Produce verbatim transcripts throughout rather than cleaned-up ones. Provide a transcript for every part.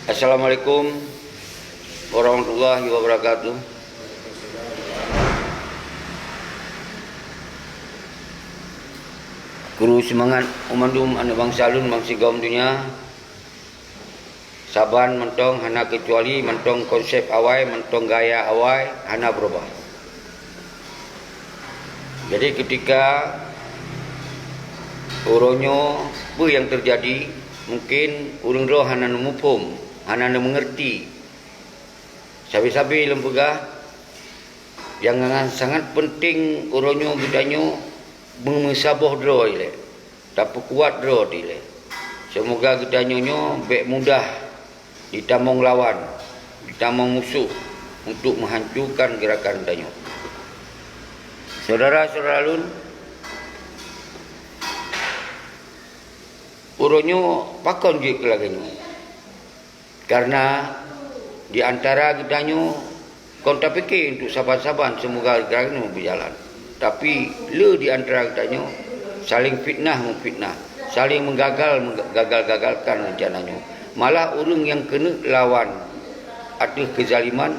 Assalamualaikum warahmatullahi wabarakatuh. Kru seumangat, u mandum aneuk bansa lôn bansigom donya. Saban mantong hana keucuali, mantong konsep awai, mantong gaya awai hana beurubah. Jadi, keutika uroe nyoe, peue nyang teujadi, mungken ureuëng droe hana neumuphom, hana neumeungeurti. Sabe-sabe lôn peugah, nyang sangat peunteng uroe nyoe geutanyoe meumeusaboh droe ilée, tapeukuat droe ilée. Seumoga geutanyoe nyoe bék mudah jitamong lawan, jitamong musoh untuk meuhancokan geurakan tanyoe. Syedara-syedara lôn, uroe nyoe pakon jeuet keu lagée nyoe? Kareuna di antara geutanyoe kon tapike untuk saban-saban seumoga geurakan nyoe beujalan. Tapi le di antara geutanyoe saléng fitnah-meufitnah, saléng meugagal-gagal-gagalkan reuncana nyoe. Malah ureuëng nyang keuneuk lawan ateueh keuzaliman,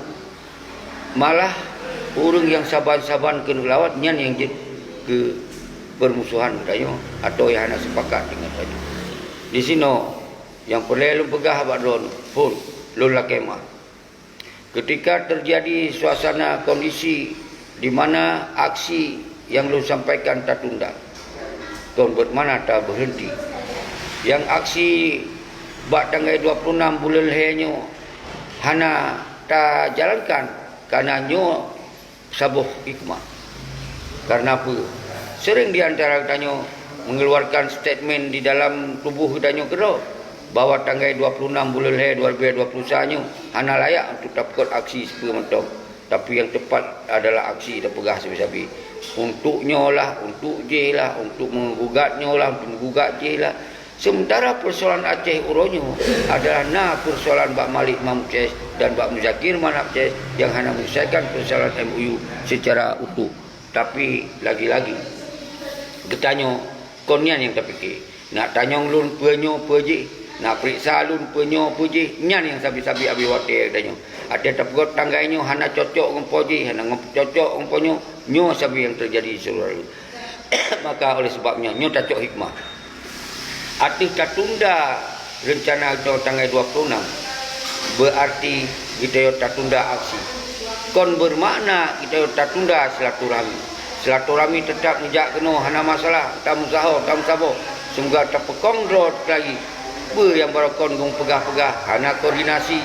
malah ureuëng nyang saban-saban keuneuk lawan, nyan nyang jeuet keu peurmusohan geutanyoe atawa nyang hana seupakat deungon tanyoe. Disinoe nyang peureulée lôn peugah bak droeneueh, phon lôn lakée meuah. Keutika teujadi suasana kondisi di mana aksi nyang lôn sampaikan tatunda, kon beuet mana tabeureunti. Nyang aksi bak tanggai dua ploh nam buleuen lhée nyoe hana tajalankan kareuna nyoe saboh hikmah. Kareuna peue? Seuréng di antara geutanyoe meungeuluarkan statement di dalam tuboh geutanyoe keudroe bahwa tanggai dua ploh nam buleuen lhée dua ribée dua ploh sa nyoe hana layak untuk tapeugot aksi sipeue mantong. Tapi nyang teupat adalah aksi tapeugah sabe-sabe. Untuk nyoe lah, untuk jéh lah, untuk meugugat nyoe lah, untuk meugugat jéh lah. Seumeuntara peusoalan Aceh uroe nyoe adalah na peusoalan bak Malik Mahmud Ces dan bak Muzakir Manaf Ces nyang hana menyelesaikan peusoalan M O U seucara utuh. Tapi lagi-lagi geutanyoe kon nyan nyang tapike. Nak tanyong lôn peue nyoe peue jih, nak peuriksa lôn peue nyoe peue jih, nyan nyang sabe-sabe abéh watée geutanyoe. Até tapeugot tanggai nyoe hana cocok ngon po jih, hana ngon cocok ngon po nyoe, nyoe sabe nyang teujadi syedara lôn. Maka oleh sebab nyoe, nyoe tacok hikmah. Ateueh tatunda reuncana geutanyoe tanggai dua ploh nam, beuarti geutanyoe tatunda aksi. Kon beumakna geutanyoe tatunda silaturahmi. Silaturahmi teutab neujak keunoe, hana masalah, tameusaho, tameusaboh. Semoga tapeukong droe lagi. Peue nyang barokon geupeugah-peugah, hana koordinasi,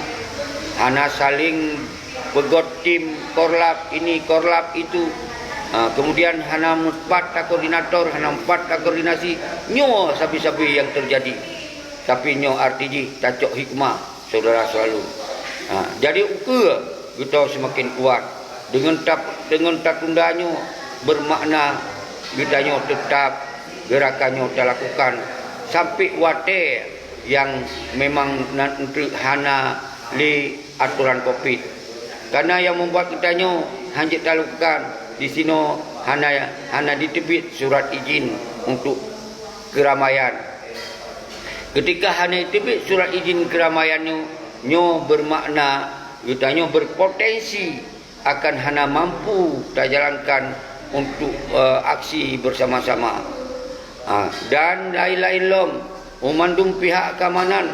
hana saléng peugot tim korlap ini, korlap itu. Ha, kemudian hana meupat takoordinator, hana meupat takoordinasi. Nyoe sabe-sabe nyang teujadi. Tapi nyoe arti jih tacok hikmah, syedara-syedara lôn. Ha, jadi ukeue geutanyoe seumaken kuat. Deungon tap-, deungon tatunda nyoe beumakna geutanyoe teutab geurakan nyoe talakukan sampoe watée nyang memang na-, hana lé atoran covid. Kareuna nyang meubuet geutanyoe hanjeuet talakukan disinoe hana, hana jiteubiet surat idin untuk keuramaian. Keutika hana jiteubiet surat idin keuramaian nyoe, nyoe beumakna geutanyoe beupotensi akan hana mampu tajalankan untuk, eh, aksi beusama-sama. Ha, dan laén-laén lom, u mandum pihak keamanan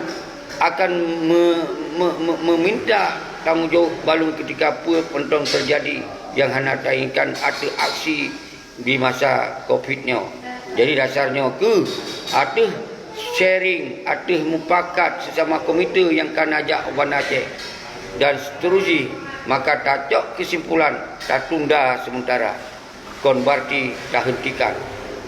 akan me-, me-, me-, meuminta tanggong jaweueb balum keutika peue mantong teujadi nyang hana tainginkan ateueh aksi di masa covid nyoe. Jadi dasar nyoe keuh ateueh sharing, ateueh mupakat seusama komite nyang ka neujak u Banda Aceh dan seterusjih, maka tacok keusimpulan tatunda seumeuntara. Kon beuarti tahentikan.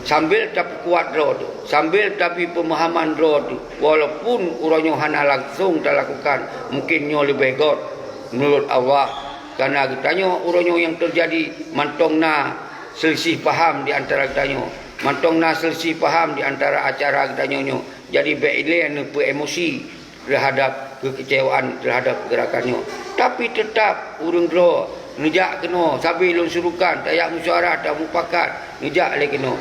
Sambil tapeukuat droe teuh, sambil tabri peumahaman droe teuh, walaupun uroe nyoe hana langsong talakukan, mungken nyoe leubeh göt meunurot Allah. Kareuna geutanyoe uroe nyoe nyang teujadi mantong na seulisih paham di antara geutanyoe, mantong na seulisih paham di antara acara geutanyoe nyoe. Jadi bék ilée neupeu emosi teuhadab keukeucewaan teuhadab geurakan nyoe. Tapi teutab ureuëng droe neujak keunoe, sabe lôn surukan tajak meusyuara, tamupakat, neujak lé keunoe.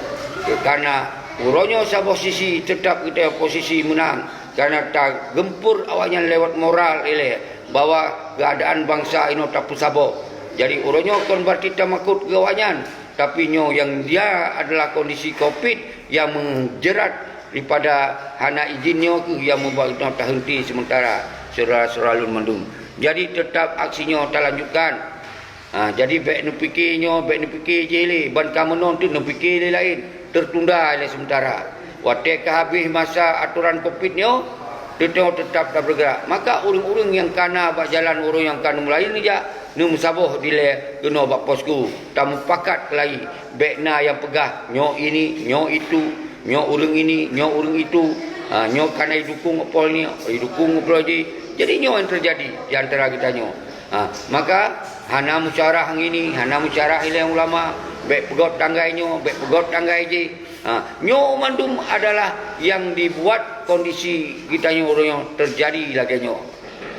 Kareuna Uroe nyoe saboh sisi teutap geutanyoe posisi meunang, kareuna tageumpor awaknyan lewat moral ilée bahwa keuadaan bansa inoe tapeusaboh. Jadi uroe nyoe kon berarti tamakot keu awaknyan, tapi nyoe nyang dia adalah kondisi covid nyang meujerat daripada hana izin nyoe keuh nyang membuat geutanyoe tahenti sementara, syedara-syedara lôn mandum. Jadi teutap aksi nyoe talanjutkan. Ha, jadi bék neupike nyoe, bék neupike jih lé, ban ka meunoe teuk neupike lé laén, tertunda lé sementara. Watée ka habéh masa atoran covid nyoe, teutap, teutap tabeureugerak. Maka ureuëng-ureuëng nyang kana bak jalan ureuëng nyang ka neumulai neujak, neumeusaboh dilée keunoe bak posko, tamupakat keulayi. Bék na nyang peugah nyoe ini, nyoe itu, nyoe ureuëng ini, nyoe ureuëng itu. Ha, nyoe kana idukung pol ni, idukung pol jih. Jadi nyoe nyang teujadi di antara geutanyoe. Ha, maka hana musyawarah ngon ini, hana musyawarah ilée ulama, bék peugét tanggai nyoe, bék peugét tanggai jih. Ha, nyoe mandum adalah nyang dibuat kondisi geutanyoe uroe nyoe teujadi lagée nyoe.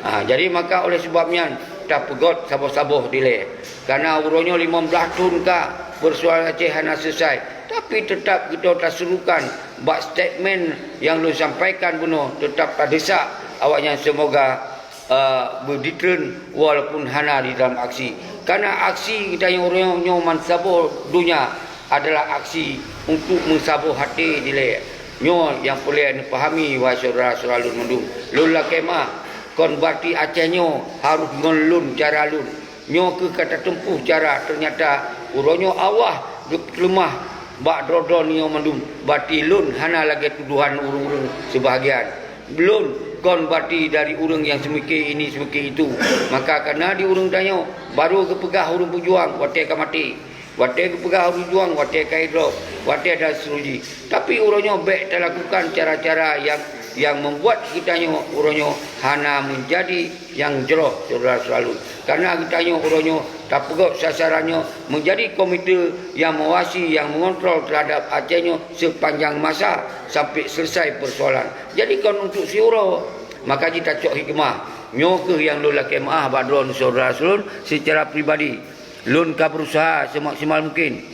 Ha, jadi maka oleh sebab nyan tapeugét saboh-saboh dilée. Kareuna uroe nyoe limong blaih thon ka persoalan Aceh hana selesai, tapi teutap geutanyoe tasurukan bak statement nyang lôn sampaikan bunoe, teutap tadesak awaknyan semoga eh, beuditreun walaupun hana di dalam aksi. Kareuna aksi geutanyoe uroe nyoe meusaboh donya adalah aksi untuk meusaboh até dilée. Nyoe nyang peureulée neupahami, wahai syedara-syedara lôn mandum. Lôn lakée meuah, kon berarti Aceh nyoe harôh ngon lôn cara lôn. Nyoe keuh ka tateumpôh cara, teunyata uroe nyoe Allah geupeuleumah bak droe-droe nyoe mandum. Berarti lôn hana lagée tudohan ureuëng-ureuëng seubahagian. Lôn kon berarti dari ureuëng nyang seumike ini seumike itu. Maka kana di ureuëng tanyoe, barô geupeugah ureuëng peujuang watée ka maté, watée geupeugah ureuëng peujuang watée ka idrob, watée dan seterusjih. Tapi uroe nyoe bék talakukan cara-cara nyang, nyang membuat geutanyoe uroe nyoe hana meujadi nyang jroh, syedara-syedara lôn. Kareuna geutanyoe uroe nyoe tapeugét sasaran nyoe meujadi komite nyang meuwasi, nyang mengontrol terhadap Aceh nyoe sepanjang masa sampai selesai persoalan. Jadi kon untuk siuroe, maka jitacok hikmah. Nyoe keuh nyang lôn lakée meuah bak droeneuh syedara-syedara lôn secara pribadi. Lôn ka berusaha semaksimal mungkin.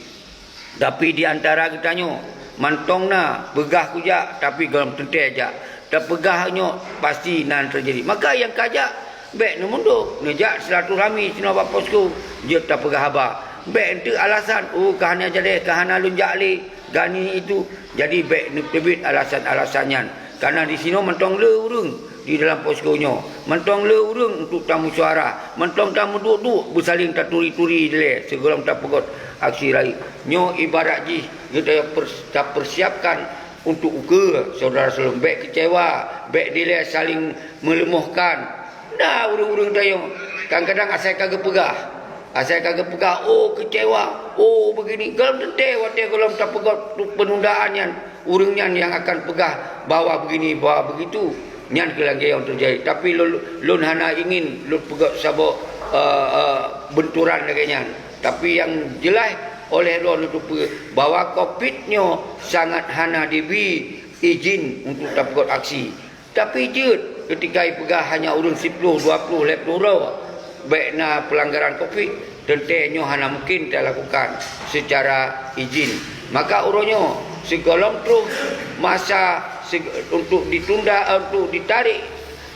Tapi di antara geutanyoe, mantong na peugah kujak, tapi gohlom teuntée jak. Tapeugah nyoe pasti nan teujadi. Maka nyang ka jak, bék neumundok, neujak silaturahmi sinoe bak posko, jeuet tapeugah haba. Bék eunteuk alasan, "Oh, ka hana jadeh, ka hana lôn jak lé, ka ni itu." Jadi bék neuteubiet alasan-alasan nyan. Kareuna di sinoe mantong le ureuëng di dalam posko nyoe, mantong le ureuëng untuk tamusyawarah, mantong tameuduek-duek beusaléng taturi-turi dilée sigohlom tapeugét aksi rayeuk. Nyoe ibarat jih geutanyoe pers-, tapersiapkan untuk ukeue, syedara-syedara lôn. Bék keucewa, bék dilée saléng meuleumohkan. Na ureuëng-ureuëng tanyoe kadang-kadang asai ka geupeugah, asai ka geupeugah, "Oh, keucewa, oh, begini." Gohlom teuntée watée gohlom tapeugét penundaan nyan, ureuëng nyan nyang akan peugah bahwa begini, bahwa begitu. Nyan keuh lagée nyang teujadi. Tapi lôn, lôn hana ingin lôn peugét saboh, eh, eh, beunturan lagée nyan. Tapi nyang jeulaih oleh droeneuh teupeue bahwa covid nyoe sangat hana dibi izin untuk tapeugét aksi. Tapi jeuet keutika ipeugah hanya ureuëng siploh, dua ploh, lhée ploh droe bék na peulanggaran covid, teuntée nyoe hana mungkin talakukan seucara izin. Maka uroe nyoe sigohlom troh masa seg-, untuk ditunda, eh, untuk ditarék,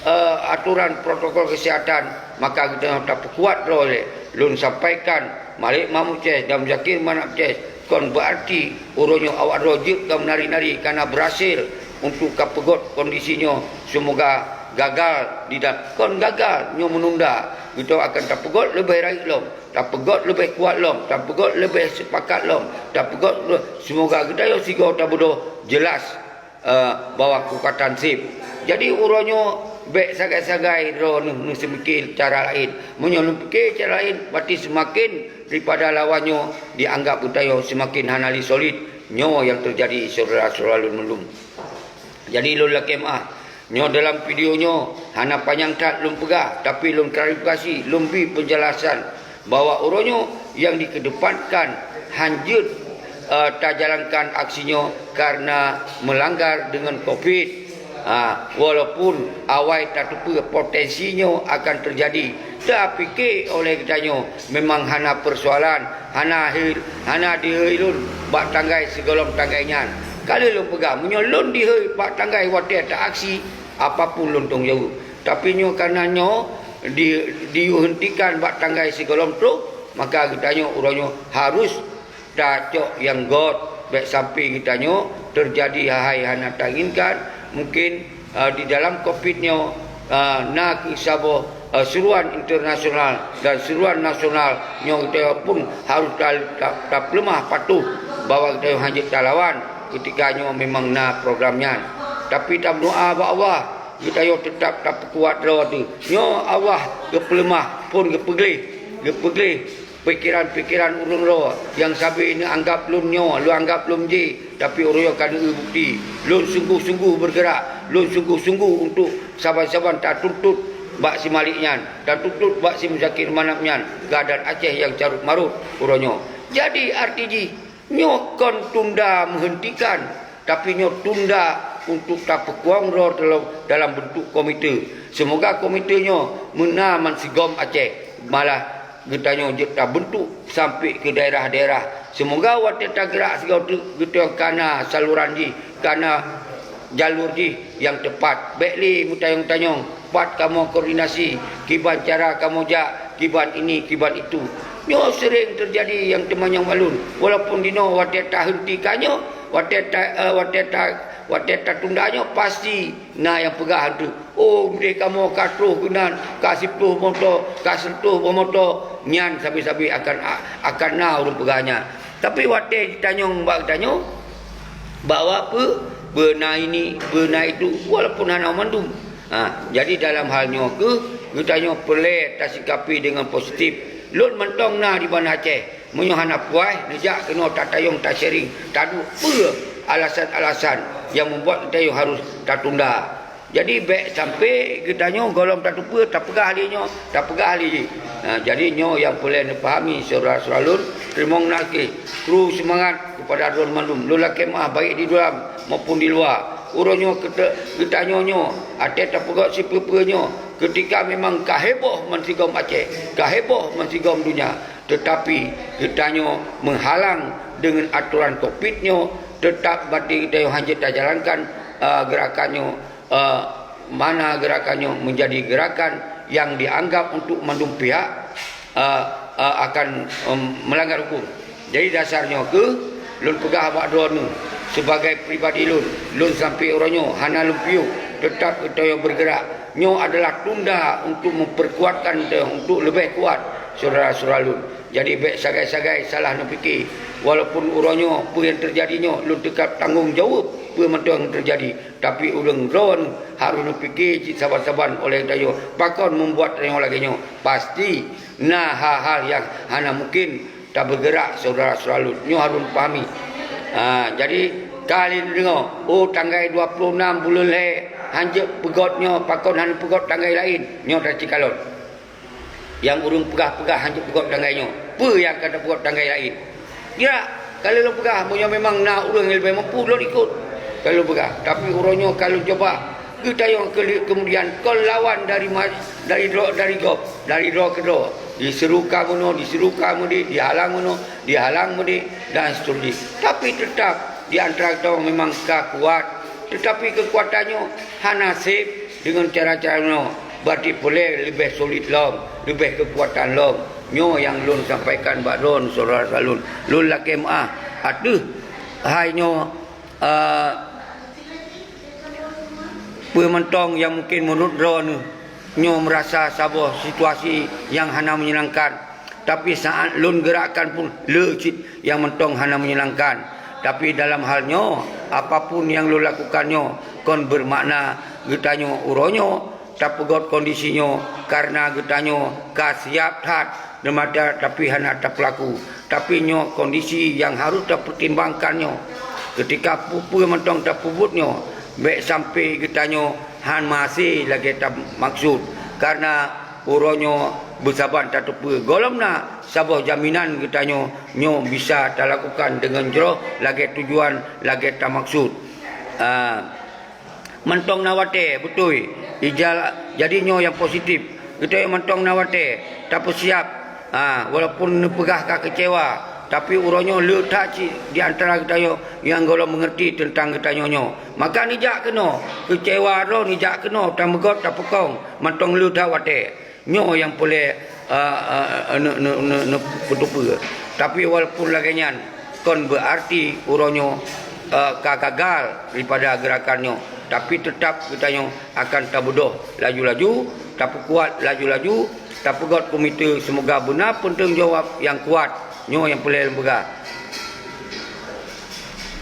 eh, aturan protokol kesehatan, maka geutanyoe tapeukuat droe lé. Lôn sampaikan Malik Mahmud Ces dan Muzakir Manaf Ces, kon beuarti uroe nyoe awak droe jeuet ka meunari-nari kareuna beurhasil untuk ka peugét kondisi nyoe. Seumoga gagal di da-, kon gagal, nyoe meununda. Geutanyoe akan tapeugét leubeh rayeuk lom, tapeugét leubeh kuat lom, tapeugét leubeh seupakat lom, tapeugét le-, seumoga geutanyoe sigoe tabeudôh jeulaih eh, bahwa kukatan seb. Jadi uroe nyoe bék sagai-sagai droeneuh neuseumike cara laén. Meunyoe neupike cara laén, berarti seumaken daripada lawan nyoe dianggap geutanyoe seumaken hana lé solid. Nyoe nyang teujadi, syedara-syedara lôn mandum. Jadi lôn lakée meuah, nyoe dalam video nyoe hana panyang that lôn peugah, tapi lôn klarifikasi, lôn bi peunjelasan bahwa uroe nyoe nyang dikedepankan hanjeuet, eh, tajalankan aksi nyoe kareuna meulanggar deungon covid. Ha, walaupun awai tateupeue potensi nyoe akan teujadi, tapike oleh geutanyoe memang hana peusoalan, hana hil-, hana dihilôn bak tanggai sigohlom tanggai nyan. Ka lheueh lôn peugah, meunyoe lôn dihôi bak tanggai watée ta-aksi, apapun lôn tanggung jaweueb. Tapi nyoe kareuna nyoe di, dihentikan bak tanggai sigohlom trok, maka geutanyoe uroe nyoe harus tacok nyang göt, bék sampai geutanyoe teujadi hai-hai hana tainginkan. Mungkin, eh, di dalam covid nyoe, eh, na kheueh saboh, eh, seruan internasional dan seruan nasional nyoe geutanyoe pun harus ta-, ta-, tapeuleumah patuh bahwa geutanyoe hana jeuet talawan ketika nyoe memang na program nyan. Tapi tameudoá bak Allah, geutanyoe teutap tapeukuat droe teuh. Nyoe Allah geupeuleumah phon geupeugleh, geupeugleh pikeran-pikeran ureuëng droe nyang sabe neuanggap lôn nyoe, lôn anggap lôn jih, tapi ureuëng nyoe ka neueu bukti. Lôn sungguh-sungguh bergerak, lôn sungguh-sungguh untuk saban-saban tatuntut bak si Malik nyan, tatuntut bak si Muzakir Manaf nyan, keuadaan Aceh nyang carut-marut uroe nyoe. Jadi arti jih, nyoe kon tunda menghentikan, tapi nyoe tunda untuk tapeukuong droe dalam, dalam bentuk komite. Seumoga komite nyoe meuna bansigom Aceh, malah geutanyoe jeuet tabentuk sampai keu daerah-daerah. Seumoga watée tageurak sigoe teuk geutanyoe kana saluran jih, kana jalur jih nyang teupat. Bék lé meutanyong-tanyong, pat kamoe koordinasi, kiban cara kamoe jak, kiban ini, kiban itu. Nyoe seuréng teujadi nyang teumanyong bak lôn. Walaupun dinoe watée tahenti ka nyoe, watée ta-, eh, watée ta-, watée tatunda nyoe, pasti na nyang peugah hantu, "Oh, meudeh kamoe ka troh keunan, ka siplôh moto, ka sireutôh boh moto." Nyan sabe-sabe akan, akan na ureuëng peugah nyan. Tapi watée jitanyong bak geutanyoe, bahwa peue, beuna ini, beuna itu, walaupun hana mandum. Ha, jadi dalam hal nyoe kheueh, geutanyoe peureulée tasikapi deungon positif. Lôn mantong na di Banda Aceh. Meunyoe hana puas, neujak keunoe tatanyong, tasharing, taduek peue alasan-alasan nyang membuat geutanyoe harus tatunda. Jadi, bék sampai geutanyoe gohlom tateupeue, tapeugah lé nyoe, tapeugah lé jih. Nah, jadi nyoe nyang peureulée neupahami syedara-syedara lôn, teurimong na kheueh. Kru seumangat keupada droe mandum, lôn lakée meuáh baik di dalam maupun di luwa. Uroe nyoe keute-, geutanyoe nyoe, até tapeugét sipeue-peue nyoe, keutika memang ka heboh bansigom Aceh, ka heboh bansigom donya. Teutapi geutanyoe meuhalang deungon atoran covid nyoe, teutap maté geutanyoe hana jeuet tajalankan, eh, geurakan nyoe, eh, mana geurakan nyoe meunjadi geurakan nyang jianggab untuk mandum pihak, eh, eh, akan, em, meulanggar huköm. Jadi dasar nyoe kheueh lôn peugah bak droeneuh, sibagai pribadi lôn, lôn sampoe uroe nyoe hana lôn piôh, teutap geutanyoe beurgeurak. Nyoe adalah tunda untuk memperkuatkan geutanyoe untuk leubeh kuat, syedara-syedara lôn. Jadi bék sagai-sagai salah neupike. Walaupun uroe nyoe peue nyang teujadi nyoe, lôn teuka tanggong jaweueb peue mantong nyang teujadi. Tapi ureuëng droeneuh harôh neupike cit saban-saban oleh geutanyoe, pakon membuat tanyoe lagée nyoe. Pasti na hal-hal nyang hana mungken tabeugeurak, syedara-syedara lôn. Nyoe harôh neupahami. Ha, jadi ka lheueh neudeungoe, oh, tanggai dua puluh enam buleuen lhée hana jeuet peugét nyoe, pakon hana peugét tanggai laén. Nyoe tacikalon. Nyang ureuëng peugah-peugah hana jeuet peugét tanggai nyoe. Peue nyang ka tapeugét tanggai laén? Gerak, ka lheueh lôn peugah, meunyoe memang na ureuëng nyang leubeh mampu, lôn ikot. Ka lheueh lôn peugah. Tapi uroe nyoe ka lôn cuba, geutanyoe keuli-, keumudian kon lawan dari ma-, dari droe, dari gob, dari droe keudroe. Diseuru ka meunoe, diseuru ka meudeh, dihalang meunoe, dihalang meudeh, dan seterusnya. Tapi teutap di antara geutanyoe memang ka kuat. Teutapi keukuatan nyoe hana sép deungon cara-cara nyoe, berarti peureulée leubeh solid lom, leubeh keukuatan lom. Nyoe nyang lôn sampaikan bak droeneuh, syedara-syedara lôn. Lôn lakée meuáh ateueh hai nyoe, eh, peue mantong nyang mungken meunurot droeneuh nyoe meurasa saboh situasi nyang hana meunyenangkan. Tapi saát lôn geurakkan pun le cit nyang mantong hana meunyenangkan. Tapi dalam hal nyoe, apapun nyang lôn lakukan nyoe kon beumakna geutanyoe uroe nyoe tapeugét kondisi nyoe kareuna geutanyoe ka siab that, deumata tapi hana tapeulaku. Tapi nyoe kondisi nyang harôh tapeutimbangan nyoe. Keutika peue-peue mantong tapeubuet nyoe, bék sampoe geutanyoe hana maséh lagée tamaksud. Kareuna uroe nyoe beusaban tateupeue gohlom na saboh jaminan geutanyoe nyoe bisa talakukan deungon jroh lagée tujuan, lagée tamaksud. Ah, mantong na watée, beutôi. Ijal-, jadi nyoe nyang positif. Geutanyoe mantong na watée, tapeusiab. Ah, walaupun neupeugah ka keucewa, Tapi uroe nyoe le that cit di antara geutanyoe nyang gohlom meungerti teuntang geutanyoe nyoe. Maka neujak keunoe, keucewa droe neujak keunoe, tameugot tapeukong mantong le that watée. Nyoe nyang peureulée, a, a, a, ne-, ne-, ne-, ne-, peuteupeue. Tapi walaupun lagée nyan, kon beuarti uroe nyoe, a, ka gagal daripada geurakan nyoe. Tapi teutab geutanyoe akan tabeudôh laju-laju, tapeukuat laju-laju, tapeugot komite seumoga beuna peutanggung jaweueb nyang kuat. Nyoe nyang peureulée lôn peugah.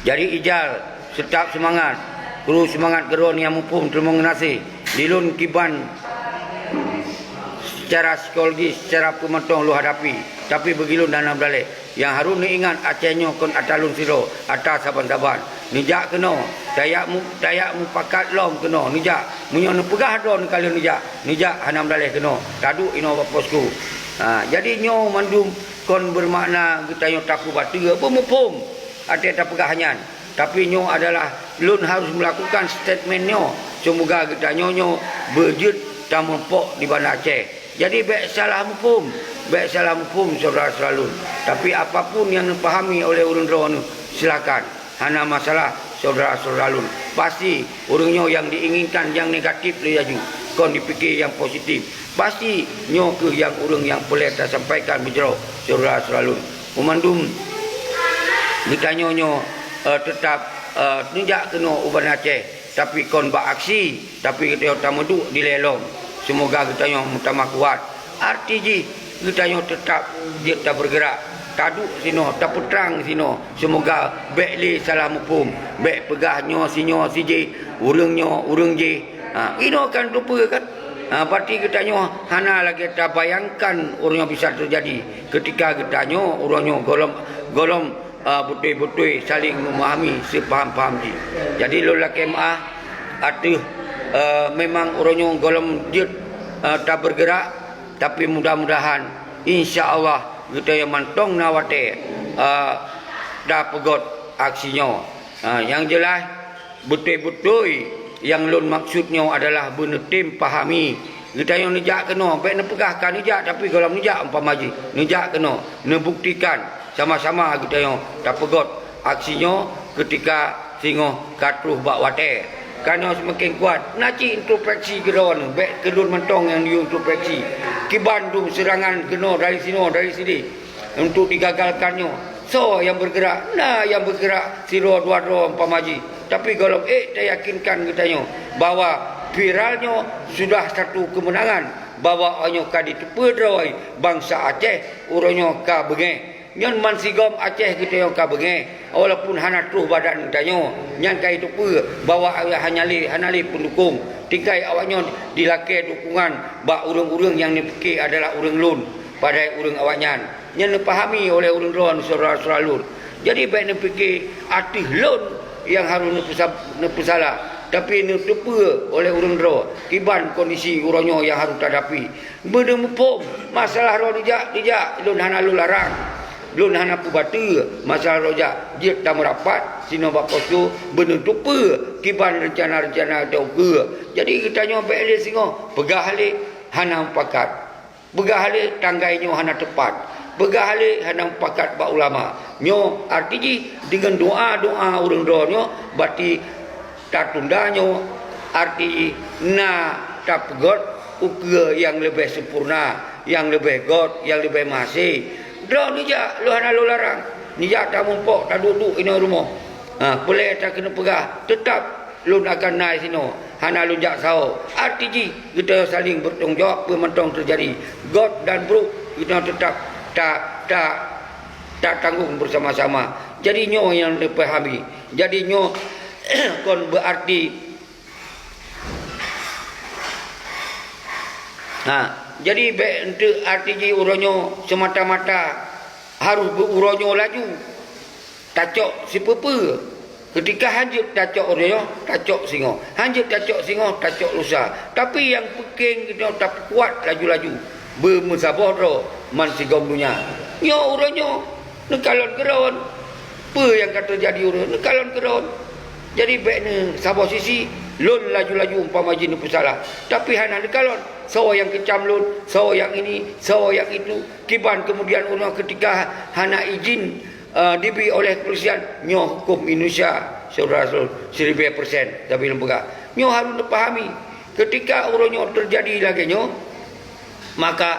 Jadi ijal, teutab seumangat, kru seumangat keudroe nyang muphom teurimong geunaséh. Di lôn kiban seucara psikologis, seucara peumantong lôn hadapi, tapi bagi lôn hana meudaleh. Nyang harôh neuingat Aceh nyoe kon atra lôn sidroe, atra saban-saban. Neujak keunoe, tajak mu-, tajak mupakat lom keunoe, neujak. Meunyoe neupeugah droe neukalon neujak, neujak hana meudaleh keunoe, taduek inoe bak posko. Ha, jadi nyoe mandum kon beumakna geutanyoe tapeubateue, beumuphom até tapeugah nyan. Tapi nyoe adalah lôn harôh meulakukan statement nyoe, seumoga geutanyoe nyoe beujeuet tameurumpok di Banda Aceh. Jadi bék salah muphom, bék salah muphom syedara-syedara lôn. Tapi apapun nyang neupahami oleh ureuëng droeneuh, silakan. Hana masalah syedara-syedara lôn. Pasti ureuëng nyoe nyang diinginkan nyang negatif lé laju, kon dipike nyang positif. Pasti nyoe kheueh nyang ureuëng nyang peureulée tasampaikan beujroh syedara-syedara lôn. Meumandum geutanyoe nyoe, eh, teutab, eh, neujak keunoe u Banda Aceh, tapi kon bak aksi, tapi geutanyoe tameuduek dilée lom. Seumoga geutanyoe meutamah kuat. Arti jih, geutanyoe teutab jeuet tabeurgeurak, taduek sinoe, tapeutrang sinoe. Seumoga bék lé salah muphom, bék peugah nyoe sinyoe sijih, ureuëng nyoe ureuëng jih. Ha, inoe kan teupeue kan? Ha, berarti geutanyoe hana lagée tabayangkan uroe nyoe bisa teujadi. Keutika geutanyoe uroe nyoe gohlom, gohlom, a, beutôi-beutôi saléng meumahami seupaham-paham jih. Jadi lôn lakée meuáh ateueh, a, memang uroe nyoe gohlom jeuet, a, tabeurgeurak, tapi mudah-mudahan insya Allah geutanyoe mantong na watée, a, tapeugot aksi nyoe. A, nyang jeulaih, beutôi-beutôi nyang lôn maksud nyoe adalah beuneutem pahami. Geutanyoe neujak keunoe, bék neupeugah ka neujak, tapi gohlom neujak umpama jih. Neujak keunoe, neubuktikan sama-sama geutanyoe tapeugot aksi nyoe keutika singoh ka troh bak watée. Kanoe seumaken kuat, na cit introspeksi keudroe, bék keu lôn mantong nyang neuyue introspeksi. Kiban dum seurangan keunoe dari sinoe, dari sideh. Untuk digagalkan nyoe, soe nyang beurgeurak? Na nyang beurgeurak sidroe dua droe umpama jih. Tapi gohlom ék tayakinkan geutanyoe bahwa viral nyoe sudah satu keumeunangan, bahwa awaknyoe ka jiteupeue droe bansa Aceh uroe nyoe ka beungéh. Nyan man sigom Aceh geutanyoe ka beungéh, walaupun hana troh badan geutanyoe, nyan ka jiteupeue bahwa hana lé, hana lé peundukong. Tinggai awaknyoe dilakée dukungan bak ureuëng-ureuëng nyang neupike adalah ureuëng lôn. Padahai ureuëng awaknyan nyan neupahami oleh ureuëng droe syedara-syedara lôn. Jadi bék neupike ateueh lôn nyang harôh neupeusa-, neupeusalah, tapi neuteupeue oleh ureuëng droe kiban kondisi uroe nyoe nyang harôh tadapi. Beuneuphom masalah droe dijak, dijak, lôn hana lôn larang. Lôn hana peubateue masalah droe jak, jeuet tameurapat sinoe bak posko, beuneuteupeu kiban reuncana-reuncana teukeue. Jadi geutanyoe bék lé singoh peugah lé hana mupakat. Peugah lé tanggai nyoe hana teupat. Peugah lé hana mupakat bak ulama. Nyoe arti jih deungon doa-doa ureuëng droe nyoe, berarti tatunda nyoe, arti jih na tapeugot ukeue nyang leubeh sempurna, nyang leubeh göt, nyang leubeh mahasé. Droe neujak, lôn hana lôn larang. Neujak tamuphom, taduek-duek inoe rumoh. Ha, peulée takeuneuk peugah, teutab lôn akan na sinoe, hana lôn jak saho. Arti jih geutanyoe saléng beutanggung jaweueb peue mantong teujadi. Göt dan brok geutanyoe teutab ta, ta, tatanggong beusama-sama. Jadi nyoe nyang neupahami. Jadi nyoe kon beuarti, ha, jadi bék eunteuk arti jih uroe nyoe seumata-mata harôh beu uroe nyoe laju tacok sipeue-peue. Keutika hanjeuet tacok uroe nyoe, tacok singoh. Hanjeuet tacok singoh, tacok lusa. Tapi nyang peukéng geutanyoe tapeukuat laju-laju. Beumeusaboh droe man sigom donya. Nyoe uroe nyoe neukalon keudroe. Peue nyang ka teujadi uroe neukalon keudroe. Jadi bék neusaboh sisi, Lôn laju-laju umpama jih neupeusalah, tapi hana neukalon. Soe nyang keucam lôn, soe nyang ini, soe nyang itu. Kiban keumudian uroe nyoe keutika hana idhin, eh, dibri oleh keupolisian, nyoe huköm Indonesia, syedara-syedara lôn, siribèe persen, sabe lôn peugah. Nyoe harôh neupahami, keutika uroe nyoe teujadi lagèe nyoe, maka,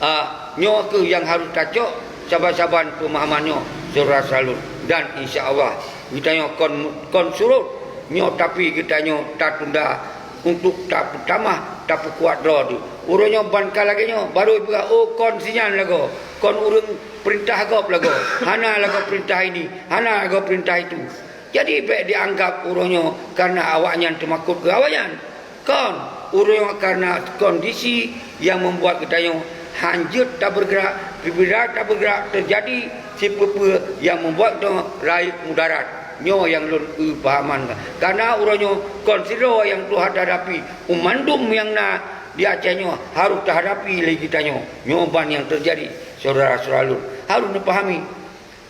ah, nyoe kheueh nyang harôh tacok saban-saban peumahaman nyoe, syedara-syedara lôn. Dan insya Allah, geutanyoe kon, kon surot nyoe, tapi geutanyoe tatunda untuk tapeutamah, tapeukuat droe teuh. Uroe nyoe ban ka lagèe nyoe, barô jipeugah, "Oh, kon si nyan lagoe, kon ureueng peurintah gob lagoe, hana lagoe peurintah ini, hana lagoe peurintah itu." Jadi, bèk jianggab uroe nyoe kareuna awaknyan teumakot keu awaknyan. Kon, uroe nyoe kareuna kondisi nyang membuat geutanyoe hanjeuet tabeureugerak, peubeda tabeureugerak, teujadi sipeue-peue nyang membuat geutanyoe rayeuk mudarat. Nyoe nyang lôn eu pahaman. Kareuna uroe nyoe kon sidroe nyang tuha tahadapi, u mandum nyang na di Aceh nyoe harôh tahadapi lé geutanyoe. Nyoe ban nyang teujadi, syedara-syedara lôn. Harôh neupahami.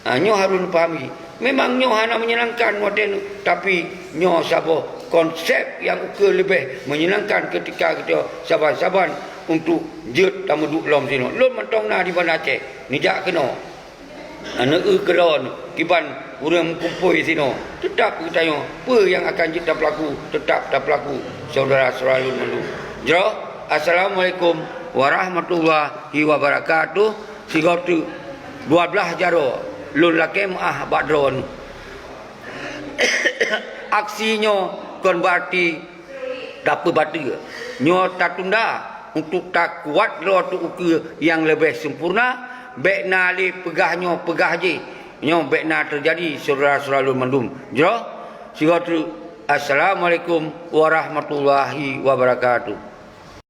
Ha, nyoe harôh neupahami. Memang nyoe hana meunyenangkan watèe nyoe, tapi nyoe saboh konsep nyang ukeue leubeh meunyenangkan keutika geutanyoe saban-saban untuk jeuet tameuduek lom sinoe. Lôn mantong na di Banda Aceh, neujak keunoe. Aneuk eu keudroe kiban ureueng meukumpôi sinoe. Teutap geutanyoe, peue nyang akan jeuet tapeulaku, teutap tapeulaku, syedara-syedara lôn mandum. Jroh, assalamualaikum warahmatullahi wabarakatuh. Sigoe teuk dua blaih jaroe lôn lakèe meu'ah bak droeneuh. Aksi nyoe kon beuarti tapeubateue. Nyoe tatunda untuk takuat droe teuh ukeue nyang leubeh sempurna. Bèk na lé peugah nyoe peugah jéh. Nyoe bèk na teujadi, syedara-syedara lôn mandum. Jroh, sigoe teuk, assalamualaikum warahmatullahi wabarakatuh.